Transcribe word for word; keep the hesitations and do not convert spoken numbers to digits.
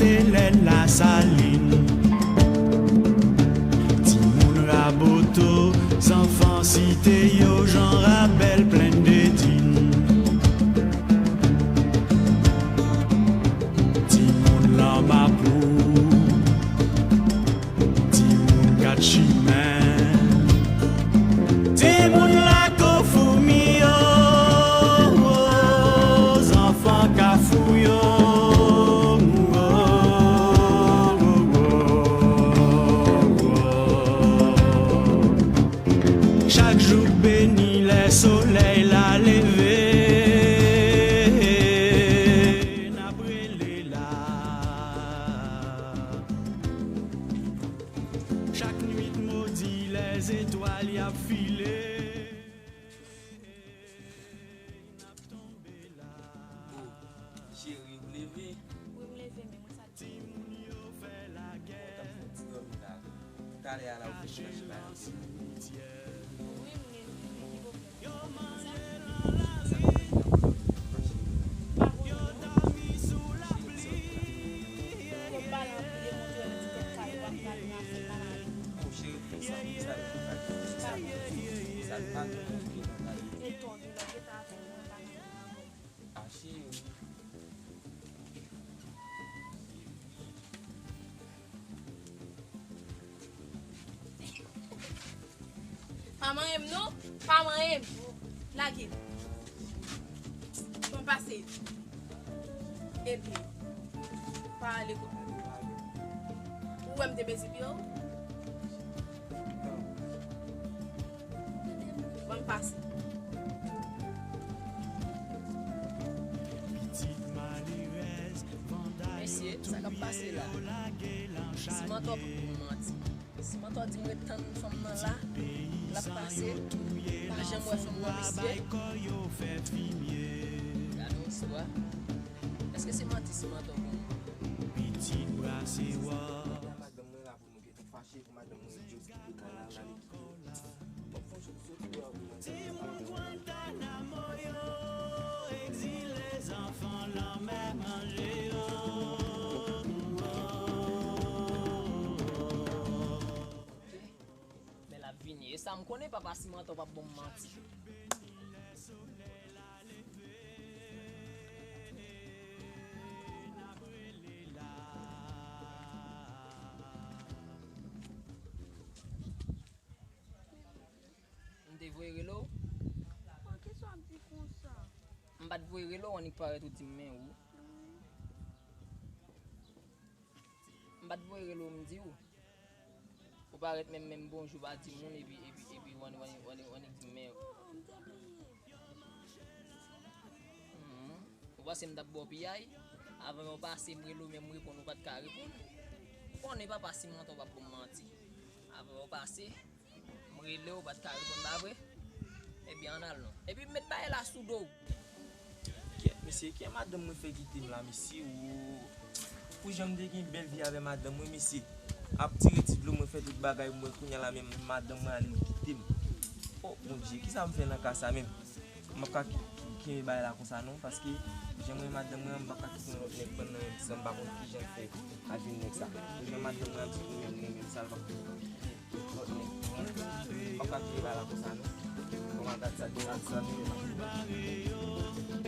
Lè Lasalin. Timoun Raboto, zanfan Site yo, Jan Rabèl, Plenn de Din. Timoun Lanmapou, timoun Kat Chimen, timoun Lakou Foumi yo, zanfan Kafou yo. Chak jou k beni, lè solèy la leve, n ap rele la. Chak nwit modi, lè zetwal y ap file, n ap tonbe la. Oh, cheri, ou leve? Wi, m leve, men mwen sa. Timoun yo fè lagè. Mwen t ap fè yon ti dòmi la. Talè a la, ou vin chache bay anpil. Wi, m gen, men ki pwoblèm? Yo manje nan lari. Yo dòmi sou lapli. Yo pale anpil, yo montre yo nan ti tèt kay, w ap gade rafè nan lari. Mon cheri, sa, sa, sa, sa, sa pa gen anpil nan lari. Etonde, lè w gentan atann mwen pa nan men ankò. A cheri. Pa manyen m non, pa manyen m. Lage. Bon pase. Epi, pa ale kote. Ou wè m te mezi pye w? Ban m pase. Mesye, sa k ap pase la? Simantò p ap ban m manti. Simantò di m ret tann fanm nan la, l ap pase. M pa janm wè fanm nan, mesye. Gade yon istwa. Èske se manti Simantò ban m? Pitit brase wò. Madanm mwen la pou nou gentan fache pou madanm mwen Djous kite kay la, l ale kite. Bon, fò soti dèyè pou mwen. Timoun Guantanamo yo, egzile, zanfan lanmè manje yo. Men l ap vini. E sa m konnen, papa Simantò p ap ban m manti. M te voye rele w? Bon, kisa w ap di konsa? M pa t voye rele w, annik parèt ou di m men ou. Wi. M pa t voye rele w, m di w. Ou parèt menm, menm bonjou pa di moun, epi, epi, epi w annik, w annik, w annik, w annik di m men ou. Oh, m te bliye. Mhm. Ou panse m t ap ba w piyay? Avan w pase, m rele w, menm reponn ou pa t ka reponn. Ou konnen papa Simantò p ap ban m manti. Avan w pase, m rele w, ou pa t ka reponn, pa vre? Ebyen, ann al non. Epi m met bagay la sou do w. Kèt, mesye, kè madanm mwen fè kite m la, mesye, o. Pou jan m te gen bèl vi avè madanm mwen, mesye, ap tire ti dlo, mwen fè tout bagay mwen, kounye a la menm madanm mwen ale, li kite m. O, Bondye, kisa m fè nan ka sa menm? M p ap ka ki-, ki-, kenbe bagay la konsa non, paske jan mwen madanm mwen an, m p ap ka kite yon lòt nèg pran nan menm san m pa konn kijan l fè al jwenn nèg sa. Pou jan madanm mwen ap di pou mwen renmen m sa, l p ap kite lòt nèg pran. M p ap ka kite bagay la konsa non. Kòman gad sa, gad sa, gad sa.